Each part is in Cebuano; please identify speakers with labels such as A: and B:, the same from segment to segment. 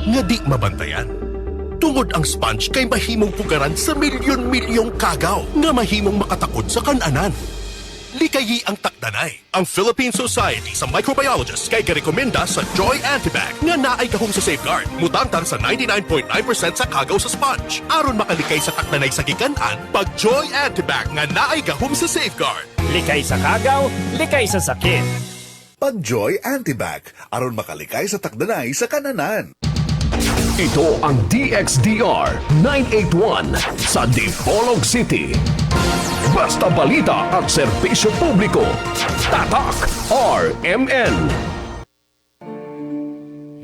A: Nga di mabantayan. Tungod ang sponge kay mahimong pugaran sa milyon-milyong kagaw nga mahimong makatakod sa kananan. Likayi ang takdanay. Ang Philippine Society sa Microbiologists kay garekomenda sa Joy Antibac nga naay gahom sa safeguard. Mutangtang sa 99.9% sa kagaw sa sponge. Aron makalikay sa takdanay sa gikan-an, pag Joy Antibac nga naay gahom sa safeguard.
B: Likay sa kagaw, likay sa sakit.
C: Pag Joy Antibac, aron makalikay sa takdanay sa kananan.
D: Ito ang DXDR 981 sa Dipolog City. Basta balita at serbisyo publiko. Tatak RMN.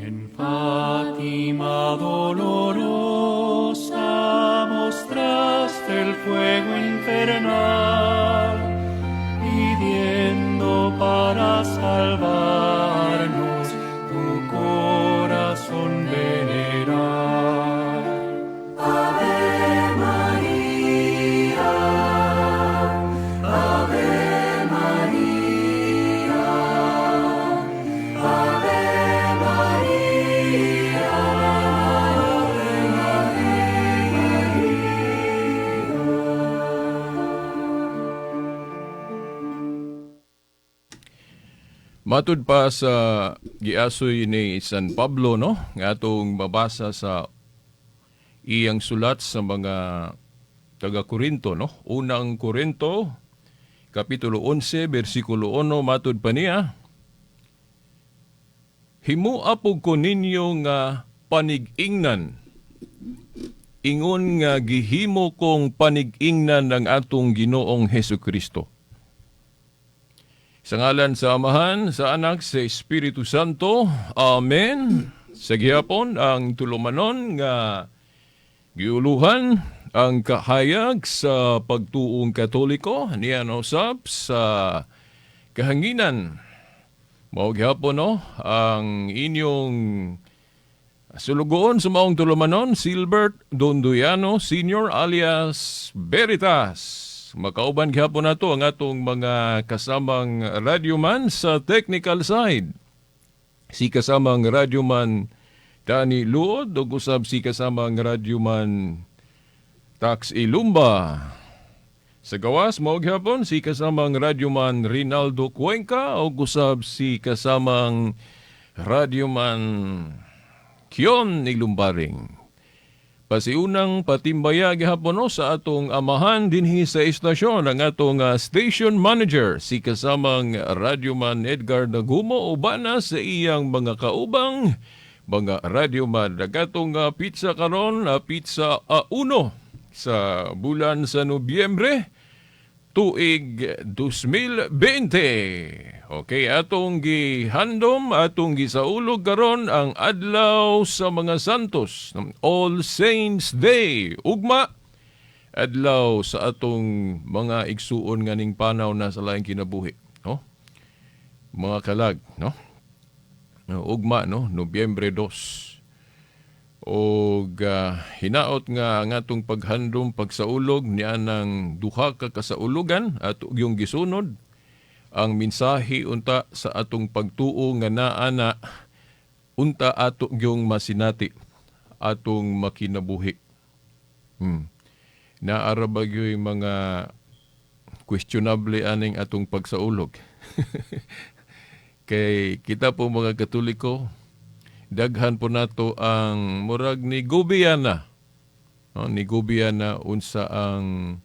E: En Fátima dolorosa mostraste el fuego infernal, pidiendo para salvarnos tu corazón venerar.
F: Ave María, Ave María, Ave María, Ave María.
G: Matud pa sa giasoy ni San Pablo, no, nga atong mabasa sa iyang sulat sa mga taga Korinto, no? Unang Korinto kapitulo 11 bersikulo 1, matud pa niya: "Himua pug ko ninyo nga panig-ingnan ingon nga gihimo kong panig-ingnan ng atong Ginoong Hesus Kristo." Sa ngalan sa Amahan, sa Anak, sa Espiritu Santo. Amen. Sa gihapon ang tulumanon nga giuluhan ang kahayag sa pagtuong Katoliko niya usab sa kahanginan. Mao gihapon, no, ang inyong sulugoon sa maong tulumanon, Silbert Dondoyano Senior alias Veritas. Makauban gihapon nato ang atong mga kasamang radyoman sa technical side. Si kasamang radyoman Danny Luod ug usab si kasamang radyoman Tax Ilumba. Sa gawas, mao gihapon si kasamang radyoman Rinaldo Cuenca ug usab si kasamang radyoman Kion Ilumbaring. Pasiunang patimbaya gihapon, no, sa atong amahan dinhi sa istasyon, ang atong station manager, si kasamang radyoman Edgar Nagumo, ubana sa iyang mga kaubang mga radyoman. Ang atong petsa karon, petsa 1 sa bulan sa Nobyembre tuig 2020. Okay, atong gihandom, atong gisaulog karon ang adlaw sa mga santos, All Saints Day. Ugma, adlaw sa atong mga igsuon nga ning panaw na sa laing kinabuhi, no? Mga kalag, no? Ugma, no, Nobyembre 2. Og hinaot nga ang atong paghandom, pagsaulog niya ng duha ka kasaulugan at yung gisunod ang mensahe unta sa atong pagtuo nga naa na unta ato yung masinati atong makinabuhi. Naara ba yung mga questionable aning atong pagsaulog? Kay kita po mga Katoliko, daghan po nato ang murag ni Gubiyana. No, ni Gubiyana unsa ang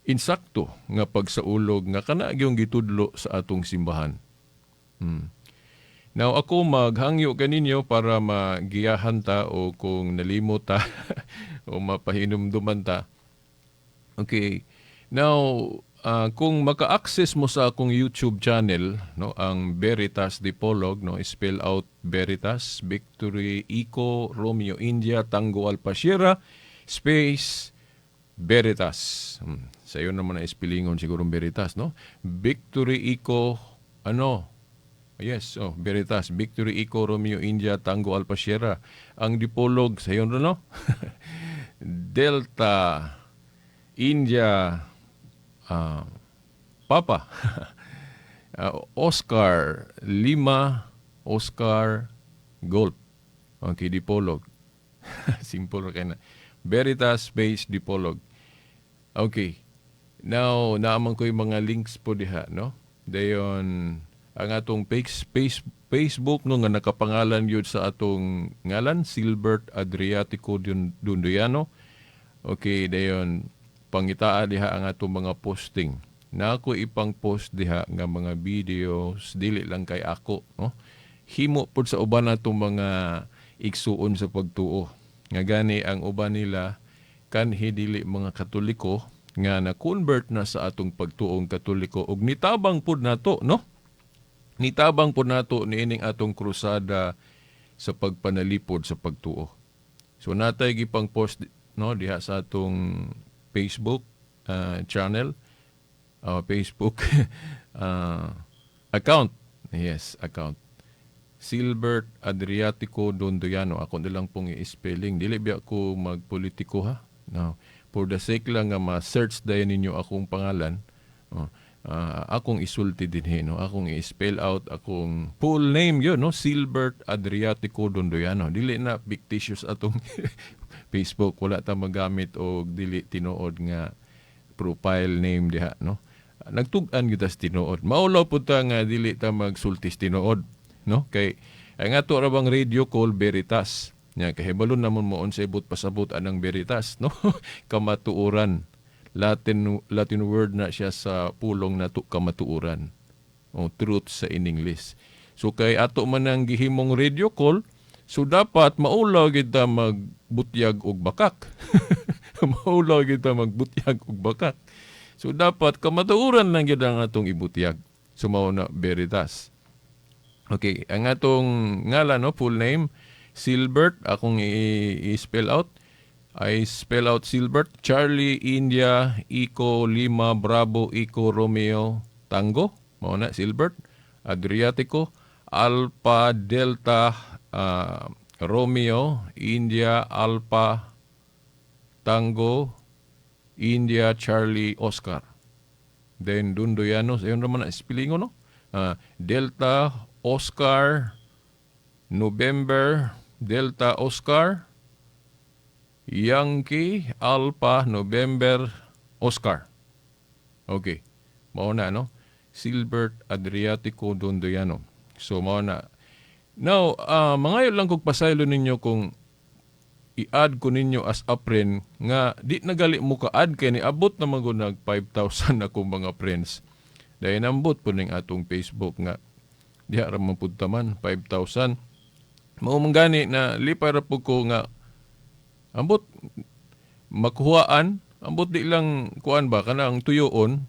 G: insakto nga pagsaulog nga kana gyung gitudlo sa atong simbahan. Now ako maghangyo kaninyo para magiyahan ta o kung nalimot ta o mapahinumduman ta. Okay. Now, kung maka-access mo sa akong YouTube channel, no, ang Veritas Dipolog, no, spell out Veritas, Victory Echo Romeo India Tango Alpha Sierra space Veritas. Sa iyo naman na spellingon siguro Veritas, no? Victory Echo ano? Yes, oh, Veritas, Victory Echo Romeo India Tango Alpha Sierra. Ang Dipolog sa iyo, no? Delta India Papa Oscar Lima Oscar Golf. Okay, Dipolog. Simple ra kay na. Veritas space Dipolog. Okay. Now, naa man ko yung mga links po diha, no? Dayon, ang atong Facebook, no, nga nakapangalan yun sa atong ngalan, Silbert Adriatico Dunduyano. Okay, dayon, pangitaa diha ang atong mga posting. Na ako ipang post diha nga mga videos, dili lang kay ako, no? Himo pod sa uban natong mga igsuon sa pagtuo. Nga gani ang uban nila kanhi dili mga Katoliko nga na-convert na sa atong pagtuong Katoliko ug nitabang pud nato, no? Nitabang pud nato niining atong krusada sa pagpanalipod sa pagtuo. So natay gipang post, no, diha sa atong Facebook channel, Facebook account. Yes, account. Silbert Adriatico Dondoyano. Ako na lang pong i-spelling. Dili biya ko magpolitiko ha. No. For the sake lang nga ma-search dayon ninyo akong pangalan, oh, akong isulti din no? Akong i-spell out akong full name yun, no? Silbert Adriatico Dondoyano. Dili na fictitious atong Facebook. Wala ta magamit og dili tinuod nga profile name diha, no? Nagtug-an gyud tas tinuod. Maulaw pud ta nga dili ta magsultis tinuod, no? Kay ang ato ra bang radio call Veritas. Nya kahibalon namon mo unsay but pasabot anang Veritas, no? Kamatuoran. Latin Latin word na siya sa pulong nato, kamatuoran. O truth sa in English. So kay ato man ang gihimong radio call, so dapat maulaw gid ta magbutyag og bakak. Maulaw gid ta magbutyag og bakak. So dapat kamatuoran lang gyud ang atong ibutyag. So mao na Veritas. Okay, ang atong ngalan, no, full name, Silbert, akong i-spell out. I spell out Silbert, Charlie India Echo Lima Bravo Echo Romeo Tango, mao na Silbert, Adriatico, Alpha Delta Romeo India Alpha Tango India Charlie Oscar. Then Dundoyanos, ayun naman na spelling no? Delta Oscar November Delta Oscar Yankee Alpha November Oscar. Okay. Mao na, no? Silbert Adriatico Dondoyano. So mao na. Now, mangayo lang kog pasaylo ninyo kung i-add ko ninyo as a friend nga di nagali mo ka-add kay niabot na man gud nag 5,000 akong mga friends. Dahil nambot po ning atong Facebook nga diha ra man pud taman 5,000. Mao man gani na lipay ra pud ko nga ambot makuhaan, ambot di lang kuan ba, kanang tuyoon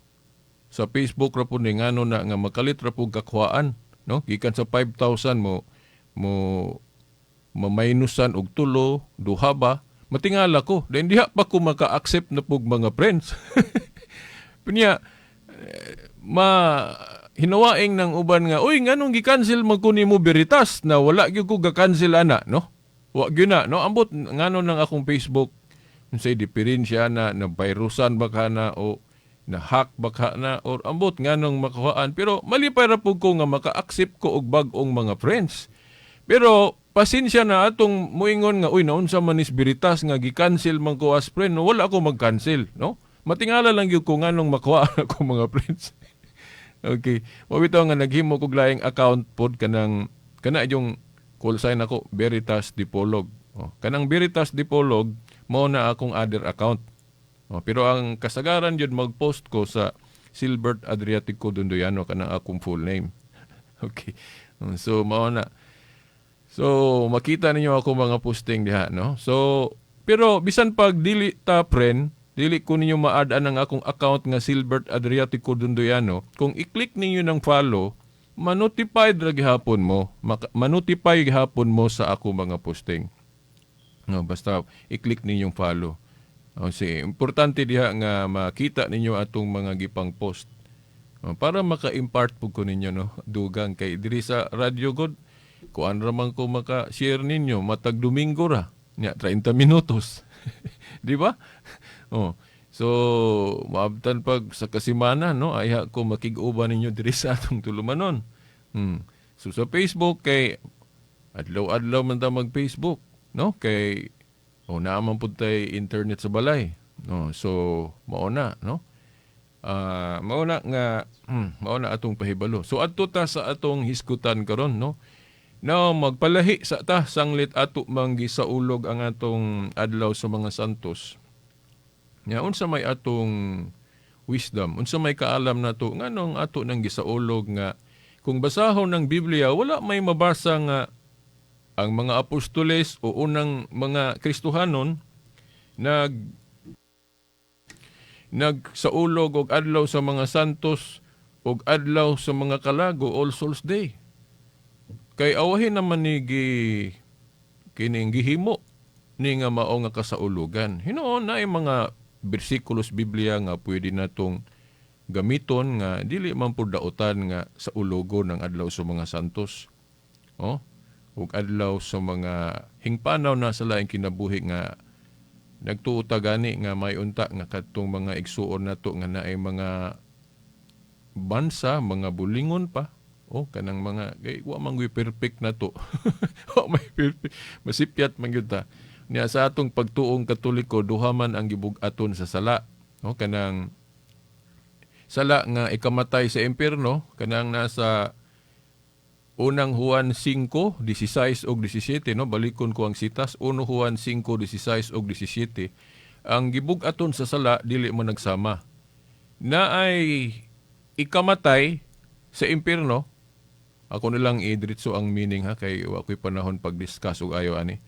G: sa Facebook ra pud ni, ngano na nga makalit ra pud kakuhaan, no? Gikan sa 5,000 mo mo maminusan og tulo, duha ba, matingala ko. Then diha pa ko maka-accept na pug mga friends. Pinya, ma hinawaing ng uban nga, "Uy, nganong gi-cancel man ko nimo, Veritas?" na wala gyud ko ga-cancel ana, no? Wa gyud na, no? Ambot ngano nang akong Facebook, unsay diferensya na, na virusan ba ka na o na hack ba ka na or ambot nganong makuhaan, pero malipay ra pud ko nga maka-accept ko og bag-ong mga friends. Pero pasensya na atong muingon nga, "Uy, naunsa man is Veritas nga gi-cancel man ko as friend?" No, wala ako mag-cancel, no? Matingala lang gyud ko nganong makuha ako mga friends. Okay. Mao bitaw nga naghimo kog laing account pod, kanang kana yung call sign ako, Veritas Dipolog. Oh, kanang Veritas Dipolog mao na akong other account. Oh, pero ang kasagaran jud mag-post ko sa Silbert Adriatico Dondoyano, kanang akong full name. Okay. So mao na. So makita ninyo ako mga posting diha, no? So pero bisan pag dili ta friend, dili ko ninyo ma-add ang akong account nga Silbert Adriatico Dondoyano, kung i-click ninyo ng follow, ma-notified ra gihapon mo, ma-notify gihapon mo sa ako mga posting. No, basta i-click ninyong follow. O, sige, importante diha nga makita ninyo atong mga gipang post. O, para maka-impart pud ko ninyo, no, dugang kay diri sa Radyo God kuan ra man ko maka-share ninyo matag Domingo ra. Nya 30 minutos. Di ba? Oh. So, maabtan pag sa kasimana, no, ayha ko makig-uban ninyo diri sa atong tulumanon. So sa Facebook kay Adlaw-adlaw man ta mag-Facebook, no? Kay o naa man pud tay internet sa balay. No, so mao na, no? Mao na nga mao na atong pahibalo. So adto ta sa atong hisgutan karon, no? Now magpalahi sa ta sanglit ato mang gisaulog ang atong adlaw sa mga santos. Nya unsa may atong wisdom, unsa may kaalam nato nganong ato nang gisaulog nga kung basahon ng Biblia wala may mabasa nga ang mga apostoles o unang mga Kristohanon nagsaulog og adlaw sa mga santos og adlaw sa mga kalago, All Souls Day. Kay awahin naman ni gi kining gihimo ni nga mao nga kasaulugan. Hinuon na mga bersikulos Biblia nga pwede natong gamiton nga dili man pud daotan nga sa ulogo ng adlaw sa mga santos. Oh, ug adlaw sa mga hingpanaw na sa laing kinabuhi nga nagtuo ta gani nga may unta nga kadtong mga igsuon nato nga naay mga bansa, mga bulingon pa. Oh, kanang mga kay wa man gyud perfect nato. Wa may perfect. Masipyat man gyud ta. Niya sa atong pagtuong Katoliko, duha man ang gibug-aton sa sala. No, kanang sala nga ikamatay sa impierno, kanang nasa Unang Juan 5:16 ug 17, no, balikon ko ang sitas, 1 Juan 5:16 ug 17. Ang gibug-aton sa sala dili mo nagsama. Na ay ikamatay sa impierno. Ako nilang idiretso ang meaning ha, kay wa ko'y panahon pag-discuss og ayo ani.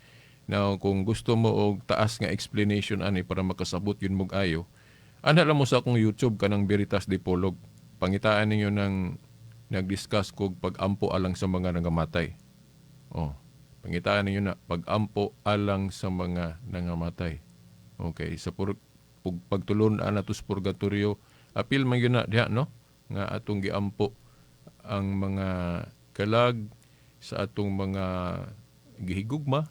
G: Now kung gusto mo og taas nga explanation ani para makasabot yun mog ayo, ana lang mo sa akong YouTube kanang Veritas Dipolog. Pangitaan ninyo ng nag-discuss kog pag-ampo alang sa mga nangamatay. Oh, pangitaan ninyo na pag-ampo alang sa mga nangamatay. Okay, sa pagtulon ana to sa purgatorio, apil man yun na diha, no? Nga atong giampo ang mga kalag sa atong mga gihigugma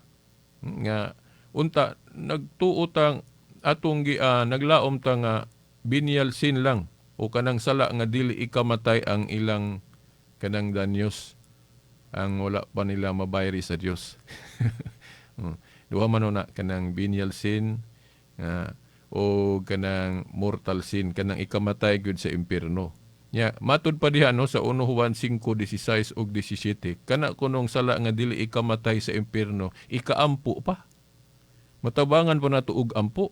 G: nga unta nagtuo tang atong naglaom ta nga venial sin lang o kanang sala nga dili ikamatay ang ilang kanang danyos ang wala pa nila mabayri sa Dios. Duha man na kanang venial sin o kanang mortal sin, kanang ikamatay gyud sa impierno. Nya, matud pa diha, no, sa 1 Juan 5:16 ug 17, kana kunong sala nga dili ikamatay sa impierno, ikaampo pa. Matabangan pa nato og ampo.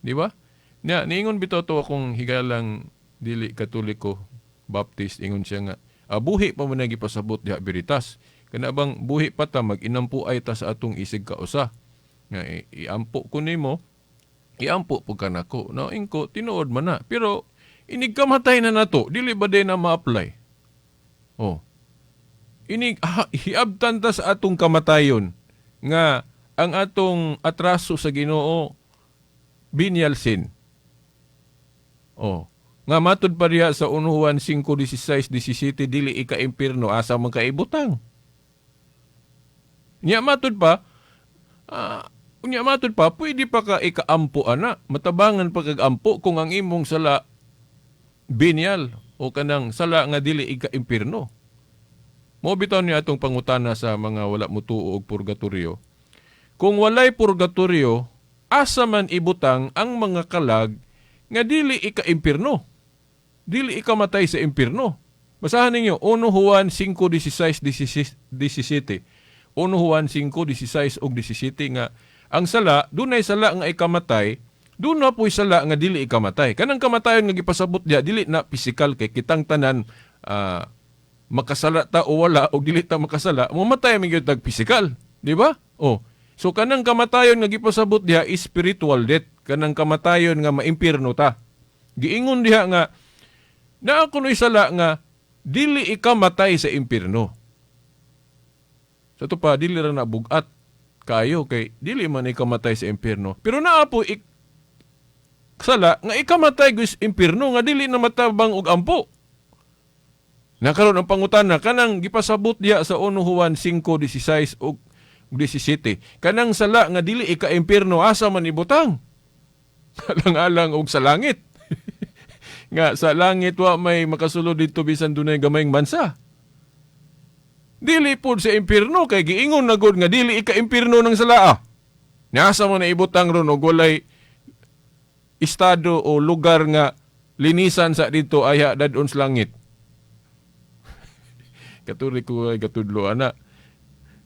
G: Di ba? Nya, niingon bitaw to akong higalang dili Katoliko, Baptist, ingon siya nga, buhi pa man gipasabot diha, Veritas. Kana bang buhi pa ta mag-inampo ay ta sa atong isig kausa. Nga iampo ko nimo, iampo po ka nako. No, ingko tinuod man na. Pero inig kamatay na nato, dili ba din na ma-apply? Oh. Inig hiabtan ta sa atong kamatayon nga ang atong atraso sa Ginoo venial sin. Oh. Nga matud pa diha sa 1 Juan 5:16 17 dili ika-impierno, asa man kaibutang. Nya matud pa pwede pa ka ikaampo ana, matabangan pa kag ampo kung ang imong sala venial o kanang sala nga dili ika-impierno. Mo bitaw niya atong pangutana sa mga wala mutuo og purgatorio. Kung walay purgatorio, asa man ibutang ang mga kalag nga dili ika-impierno? Dili ikamatay sa impierno. Basahan ninyo 1 Juan 5:16 17. 1 Juan 5:16 ug 17 nga ang sala, dunay sala nga ikamatay, doon na po'y sala nga dili ikamatay. Kanang kamatayon nga gipasabot diha, dili na pisikal kay kitang tanan makasala ta o wala o dili ta makasala, mamatay man gyud tag pisikal, di ba? Oh. So kanang kamatayon nga gipasabot diha is spiritual death, kanang kamatayon nga maimpierno ta. Giingon diha nga naa kuno'y sala nga dili ikamatay sa impierno. Sa to pa dili ra na bugat kayo kay dili man ikamatay sa impierno. Pero naa po sala nga ikamatay gyud sa impierno nga dili na matabang og ampo. Nakaroon ang pangutana kanang gipasabot diha sa 1 Juan 5:16 ug 17. Kanang sala nga dili ika-impierno asa man ibutang? Alang-alang og sa langit. Nga sa langit wa may makasulod dito bisan dunay gamayng bansa. Dili pod sa impierno kay giingon na gud nga dili ika impierno ng salaa. Nasa mo na ibutang ron og walay estado o lugar nga linisan sa dito ayha dadon sa langit. Katoliko ay katudlo ana.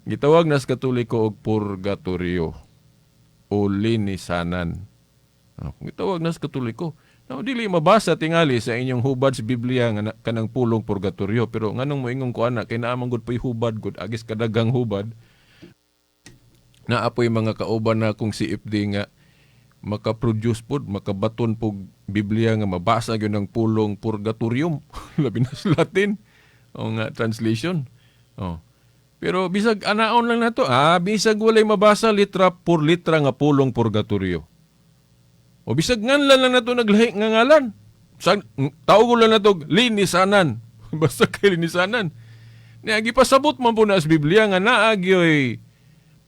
G: Gitawag nas Katoliko og purgatorio o linisanan. Ah, kung gitawag nas Katoliko. Now, dili mabasa tingali sa inyong hubad sa Biblia nga kanang pulong purgatorio, pero nganong moingon ko ana kay naa man gud po'y hubad gud agis kadagang hubad. Naa po'y mga kauban na kung CFD nga makaproduce pod, makabaton pog Biblia nga mabasa gyud ang pulong purgatorium labi na sa Latin o nga translation. Oh. Pero bisag anaon lang nato, bisag walay mabasa litra por litra nga pulong purgatorio. O bisag nganlan lang nato naglahi nga ngalan. Sa tawag lang nato linisanan. Basta kay linisanan. Nya gipasabot man po na sa Biblia nga naa gyoy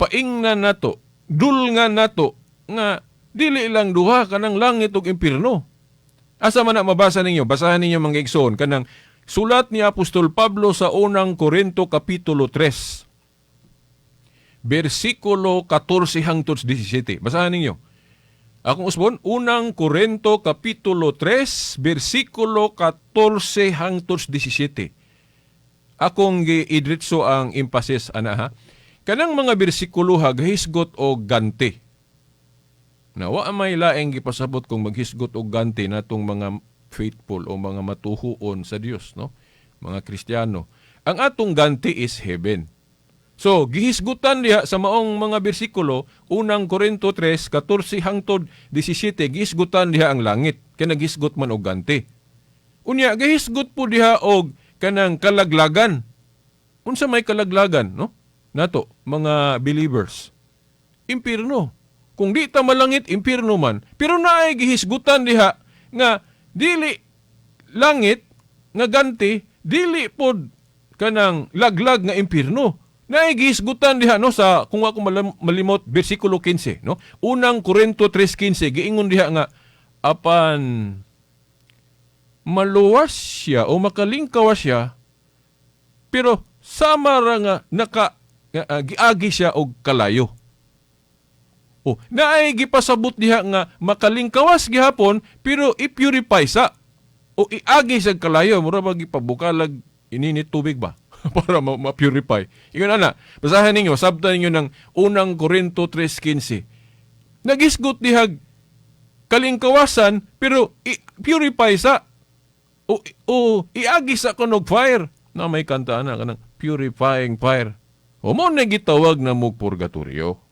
G: paingnan nato, dulngan nato nga dili lang duha kanang langit ug impierno. Asa man na mabasa ninyo? Basahan ninyo, mga igsoon, kanang sulat ni Apostol Pablo sa Unang Korinto kapitulo 3 bersikulo 14 hangtod 17. Basahan ninyo. Akong usbon, Unang Korinto kapitulo 3 bersikulo 14 hangtod 17. Akong giidritso ang emphasis ana ha. Kanang mga bersikulo ha gahisgot og ganti. Na wa may laing gipasabot kung maghisgot og ganti natong mga faithful o mga matuhuon sa Dios, no? Mga Kristiyano. Ang atong ganti is heaven. So, gihisgutan diha sa maong mga bersikulo, Unang Korinto 3, 14 hangtod 17, gihisgutan diha ang langit, kay naghisgot man og ganti. Unya, gihisgot po diha og kanang kalaglagan. Unsa may kalaglagan, no? Nato, mga believers. Impierno. Kung di ta malangit, impierno man. Pero naay gihisgutan diha nga dili langit nga ganti, dili pod kanang laglag nga impierno. Naay gihisgutan diha, no, sa kung ako malimot bersikulo 15, no? Unang Korinto 3:15, giingon diha nga apan maluwas siya o makalingkaw siya, pero sama ra nga naka nga, giagi siya og kalayo. O, naay gipasabot diha nga makalingkawas gihapon pero i-purify sa o iagi sa kalayo, mura ba gipabukalag ininit tubig ba para ma-purify. Ingon ana, basahan ninyo, sabtan ninyo ng Unang Korinto 3:15. Nagisgot dihag kalingkawasan pero i-purify sa o iagi sa kunog fire. Na may kanta ana kanang purifying fire. O mo na gitawag na mo purgatorio.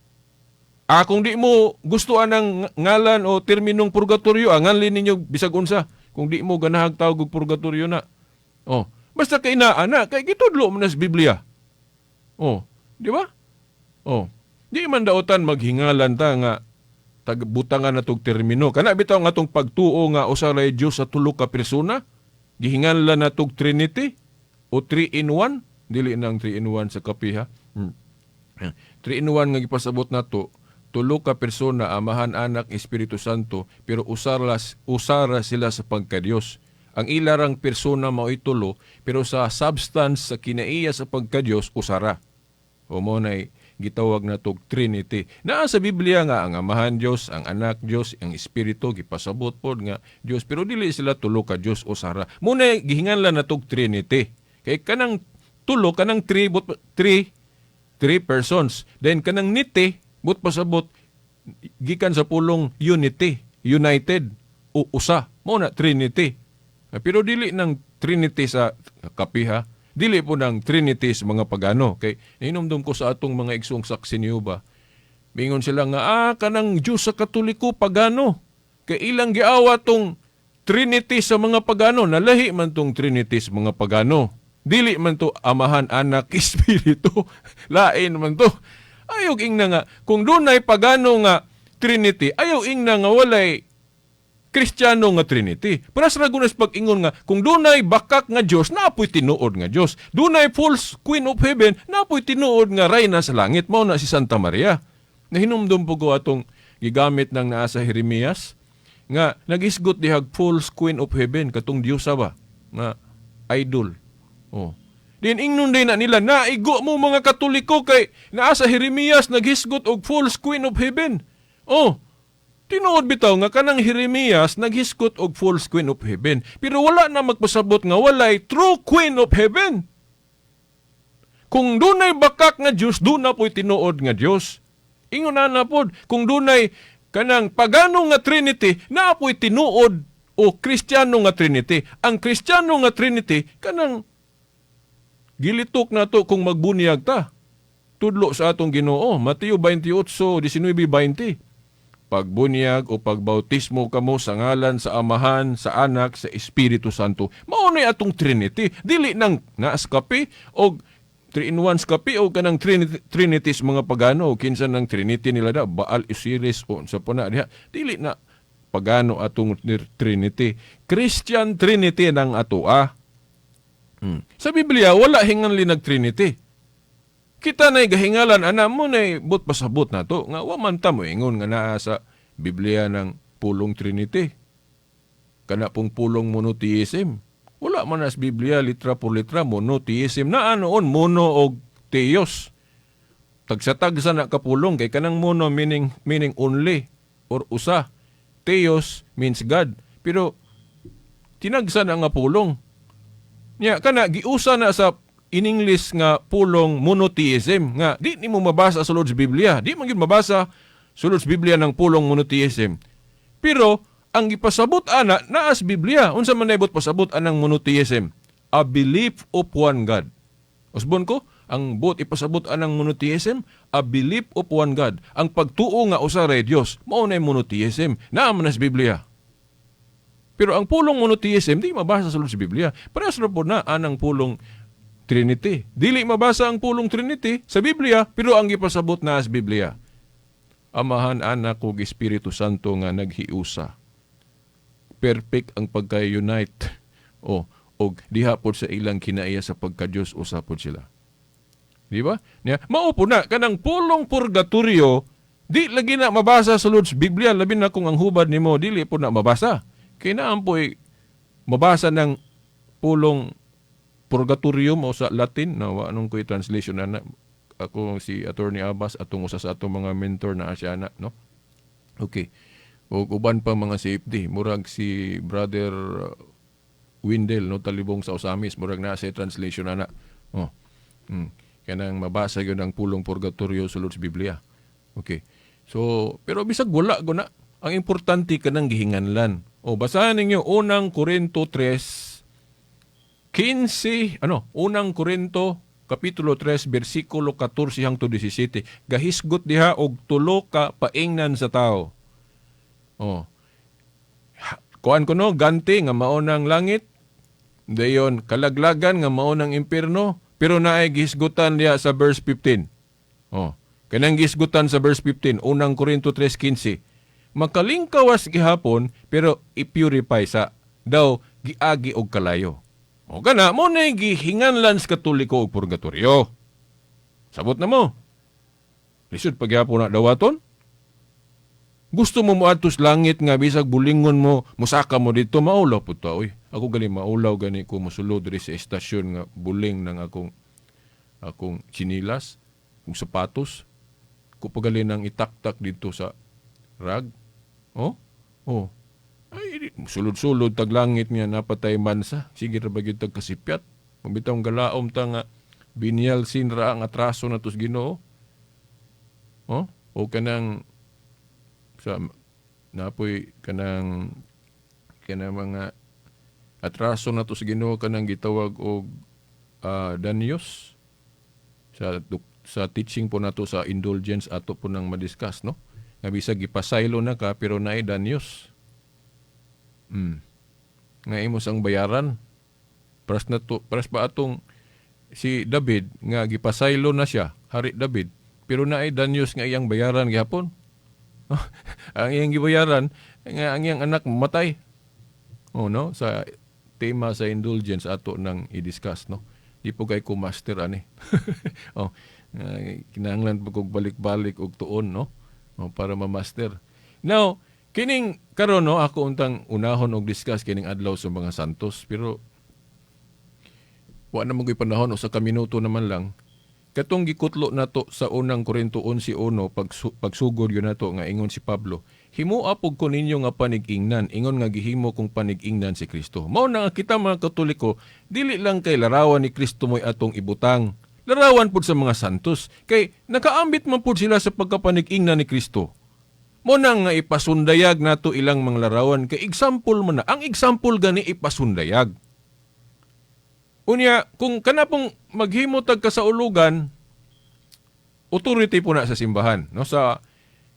G: Kung di mo gusto ang ngalan o terminong purgatorio, nganlin ninyo bisag unsa. Kung di mo ganahag tawag og purgatorio na. Oh, basta kay naa na, kay gitudlo man na sa Biblia. Oh, di ba? Oh, di man daotan maghingalan ta nga tagbutangan na tog termino. Kana bitaw nga atong pagtuo nga usa ra Dios sa tulo ka persona, gihingalan na tog Trinity o 3 in 1, dili nang 3 in 1 sa kape ha. 3 in 1 nga gipasabot nato, tulo ka persona, Amahan, Anak, Espiritu Santo, pero usara sila sa pagkadiyos. Ang ilarang persona mao'y tulo, pero sa substance, sa kinaiya sa pagkadiyos, usara. O mo na'y gitawag na tog Trinity. Naa sa Biblia nga ang Amahan Dios, ang Anak Dios, ang Espiritu gipasabot pod nga Dios, pero dili sila tulo ka Dios, usara. Mo na'y gihinganlan na tog Trinity. Kay kanang tulo, kanang three, but, three, three persons. Then kanang niti, but pasabot gikan sa pulong unity, united o usa. Mo na Trinity. Pero dili ng Trinity sa kapiha, dili po ng Trinity sa mga pagano. Kay nahinumdum ko sa atong mga igsoong saksi niyo ba. Mingon sila nga kanang Diyos sa Katoliko pagano. Kay ilang giawa tong Trinity sa mga pagano, nalahi man tong Trinity sa mga pagano. Dili man to Amahan, Anak, Espiritu. Lain man to. Ayaw ingna nga kung dunay pagano nga Trinity, ayaw ingna nga walay Kristiyano nga Trinity. Para sa ragunas pag-ingon nga kung dunay bakak nga Dios, naapoy tinuod nga Dios. Dunay false Queen of Heaven, naapoy tinuod nga rayna sa langit, mao na si Santa Maria. Nahinumdum po ko atong gigamit ng naa sa Jeremias nga nagisgot dihag false Queen of Heaven katong Diyosa ba nga idol. Oh. Din ingnon din na nila, naigo mo mga Katoliko kay naa sa Jeremias naghisgot og false queen of heaven. Oh, tinuod bitaw nga kanang Jeremias naghisgot og false queen of heaven. Pero wala na magpasabot nga walay true queen of heaven. Kung dunay bakak nga Dios, duna po'y tinuod nga Dios. Ingon na na pod, kung dunay kanang pagano nga Trinity, naa po'y tinuod o Kristiyano nga Trinity. Ang Kristiyano nga Trinity, kanang gilitok na to kung magbunyag ta. Tudlo sa atong Ginoo, Mateo 28, 19, 20. Pagbunyag o pagbautismo kamo sa ngalan sa Amahan, sa Anak, sa Espiritu Santo. Mao na atong Trinity. Dili nang naas kape o 3 in 1 kape o kanang Trinity, Trinities mga pagano o kinsa ng Trinity nila da, Baal, Osiris o sa puna diha. Dili na pagano atong Trinity. Christian Trinity nang atoa. Sa Biblia wala hinganli nag Trinity. Kita na'y gahingalan ana mo na'y but pasabot na to nga wa man ta mo ingon nga naa sa Biblia ng pulong Trinity. Kana pong pulong monotheism. Wala man sa Biblia litra por litra monotheism na noon mono og theos. Tagsa-tagsa na kapulong kay kanang mono meaning meaning only or usa. Theos means God. Pero tinagsa na nga pulong. Nya kana giusa na sa in English nga pulong monotheism nga di nimo mabasa sa sulod sa Biblia. Di man gyud mabasa sulod sa Biblia ng pulong monotheism. Pero ang gipasabot ana naa sa Biblia. Unsa man naibot pasabot anang monotheism? A belief of one God. Usbon ko, ang buot ipasabot anang monotheism, a belief of one God. Ang pagtuo nga usa ra Dios, mao na monotheism. Naa man na sa Biblia. Pero ang pulong monotheism, di mabasa sa sulod sa Biblia. Parehas ra po na anang pulong Trinity. Dili mabasa ang pulong Trinity sa Biblia, pero ang gipasabot na sa Biblia. Amahan, Anak ug Espiritu Santo nga naghiusa. Perfect ang pagka-unite. O, og diha pod sa ilang kinaiya sa pagka-Dios, usa pod sila. Di ba? Nya, mao po na kanang pulong purgatorio, di lagi na mabasa sa sulod sa Biblia, labi na kung ang hubad nimo dili po na mabasa. Kay naa po'y mabasa ng pulong purgatorium o sa Latin na wa nung ko'y translation na ako si Attorney Abbas atong usa sa atong mga mentor na siya na, no. Okay. O uban pa mga safety, murag si Brother Windel, no, Talibong sa Osamis, murag na sa translation ana. Oh. Kanang mabasa gyud ang pulong purgatorio sulod sa Biblia. Okay. So, pero bisag wala go na, ang importante kanang gihinganlan. O basahan ninyo Unang Korinto 3:15, ano, Unang Korinto kapitulo 3 bersikulo 14 hangtod 17. Gahisgot diha og tulo ka paingnan sa tao. Oh. Kuan ko no, ganti nga mao ng langit. Dayon kalaglagan nga mao ng impierno, pero naay gihisgutan diha sa verse 15. Oh. Kanang gihisgutan sa verse 15, Unang Korinto 3:15. Makalingkawas gihapon pero i-purify sa daw giagi og kalayo. O kana mo na gihinganlan sa Katoliko og purgatorio. Sabot na mo. Lisod pagyapon na dawaton. Gusto mo moadto sa langit nga bisag bulingon mo, musaka mo dito, maulaw po ta. Uy, ako gani maulaw gani ko mosulod diri sa estasyon nga buling ng akong akong tsinilas, kung sapatos. Ko pagali nang itaktak dito sa rag. Oh? Oh. Ay, sulod-sulod tag langit nga napatay mansa. Sige ra ba gyud tag kasipyat. Mabitaw galaom ta nga venial sin ra ang atraso na tos Ginoo. Oh? O kanang sa napoy kanang kanang mga atraso na to sa Ginoo kanang gitawag og danyos sa teaching po nato sa indulgence ato po nang madiscuss, no, nga bisag gipasaylo na ka pero naay danyos nga imo sang bayaran. Paras na to, paras ba atong si David nga gipasaylo na siya, Hari David, pero naay danyos nga iyang bayaran gihapon. Ang iyang gibayaran nga ang iyang anak mamatay. Oh no, sa tema sa indulgence ato nang i-discuss, no. Di po kay ko master ani. Oh, kinahanglan pa kog balik-balik og tuon, no. Oh, para ma-master. Now, kining karon, no, ako untang unahon og discuss kining adlaw sa mga santos, pero Wa na man panahon, 1 ka minuto naman lang. Katong gikutlo nato sa Unang Korinto 11:1, pagsugod yun nato nga ingon si Pablo, "Himoa pug ko ninyo nga panig-ingnan ingon nga gihimo kong panig-ingnan si Kristo." Mao na nga kita mga Katoliko, dili lang kay larawan ni Kristo mo'y atong ibutang. Larawan pud sa mga santos kay nakaambit man pud sila sa pagkapanig-ingnan ni Kristo. Mao na nga ipasundayag nato ilang mga larawan kay example man na. Ang example gani ipasundayag. Unya, kung kana pong maghimo tag kasaulugan, authority po na sa simbahan. No? Sa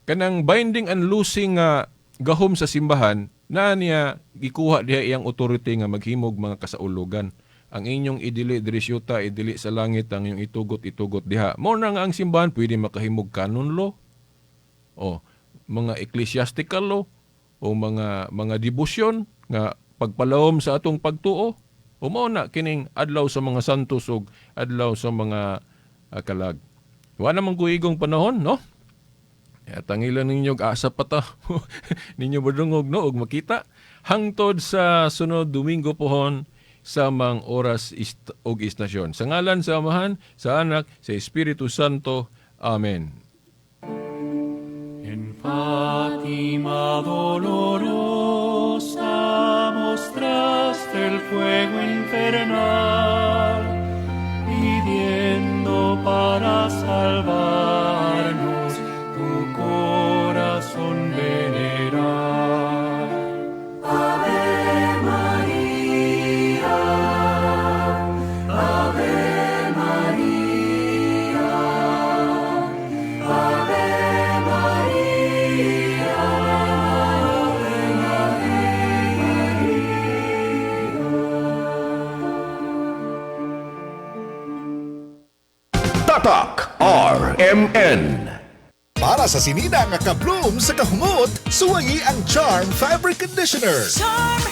G: kanang binding and loosing nga gahom sa simbahan, na niya gikuha diha iyang authority nga maghimog mga kasaulugan. Ang inyong idili diri sa yuta, idili sa langit, ang inyong itugot, itugot diha. Mao na nga ang simbahan pwede makahimog canon law, o mga ecclesiastical law, o mga debosyon nga pagpalahom sa atong pagtuo. O mao na kining adlaw sa mga santos ug adlaw sa mga kalag. Wa naman ko igong panahon, no? At ang ilan ninyo asa pa ta ninyo madungog, no, ug makita hangtod sa sunod Domingo pohon sa mang oras og istasyon. Sa ngalan sa Amahan, sa Anak, sa Espiritu Santo. Amen.
E: En Fátima dolorosa mostraste el fuego infernal, pidiendo para salvarnos tu corazón venerar.
F: Ave María, Ave María, Ave María, Ave María.
D: Tatak RMN.
C: Para sa sinina nga ka-bloom sa kahumot, suwayi ang Charm Fabric Conditioner.
F: Charm.